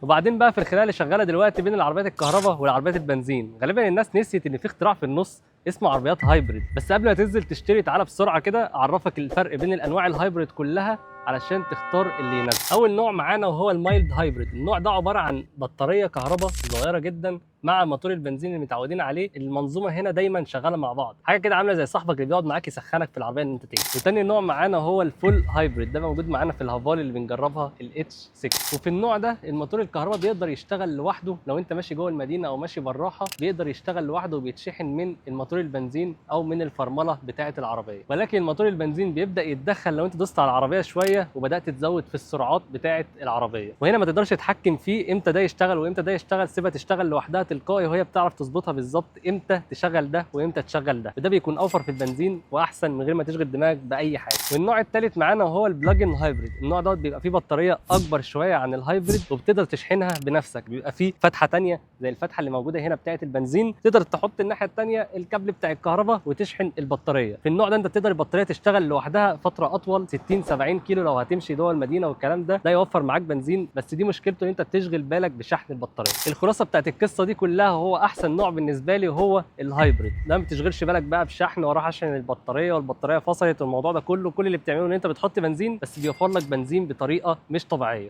وبعدين بقى في الخناقة اللي شغالة دلوقتي بين العربيات الكهرباء والعربيات البنزين، غالبا الناس نسيت ان في اختراع في النص اسمه عربيات hybrid. بس قبل ما تنزل تشتري تعالى بسرعة كده اعرفك الفرق بين الانواع ال hybrid كلها علشان تختار اللي يناسبك. اول نوع معانا وهو ال mild hybrid. النوع ده عبارة عن بطارية كهرباء صغيرة جدا مع موتور البنزين اللي متعودين عليه. المنظومة هنا دايما شغالة مع بعض، حاجة كده عامله زي صاحبك اللي بيقعد معاك يسخنك في العربية ان انت تيجي. وتاني نوع معانا هو ال full hybrid، ده موجود معانا في الهافال اللي بنجربها ال H6. وفي النوع ده الموتور الكهرباء بيقدر يشتغل لوحده لو انت ماشي جوه المدينة او ماشي بالراحه، بيقدر يشتغل لوحده وبيتشحن من الموتور البنزين او من الفرمله بتاعه العربيه. ولكن الموتور البنزين بيبدا يتدخل لو انت دوست على العربية شوية وبدات تزود في السرعات بتاعه العربيه، وهنا ما تقدرش تتحكم فيه امتى ده يشتغل وامتى ده يشتغل، سيبها تشتغل لوحدها تلقائي وهي بتعرف تظبطها بالظبط امتى تشغل ده وامتى تشغل ده، وده بيكون اوفر في البنزين واحسن من غير ما تشغل دماغك باي حاجة. والنوع الثالث معانا وهو ال plug-in hybrid. النوع دوت بيبقى فيه بطارية اكبر شوية عن ال hybrid وبتقدر تشحنها بنفسك، بيبقى فيه فتحه ثانية زي الفتحة اللي موجودة هنا بتاعه البنزين، تقدر تحط الناحية الثانية الكابل بتاع الكهرباء وتشحن البطارية. في النوع ده انت بتقدر البطارية تشتغل لوحدها فترة اطول، 60 70 كيلو لو هتمشي جوه المدينة والكلام ده، ده يوفر معاك بنزين، بس دي مشكلته ان انت بتشغل بالك بشحن البطارية. الخلاصة بتاعت القصة دي كلها هو احسن نوع بالنسبة لي هو ال hybrid ده، ما بتشغلش بالك بقى بشحن واروح اشحن البطارية والبطاريه فصلت والموضوع ده كله. كل اللي بتعمله ان انت بتحط بنزين بس، بيوفر لك بنزين بطريقة مش طبيعية.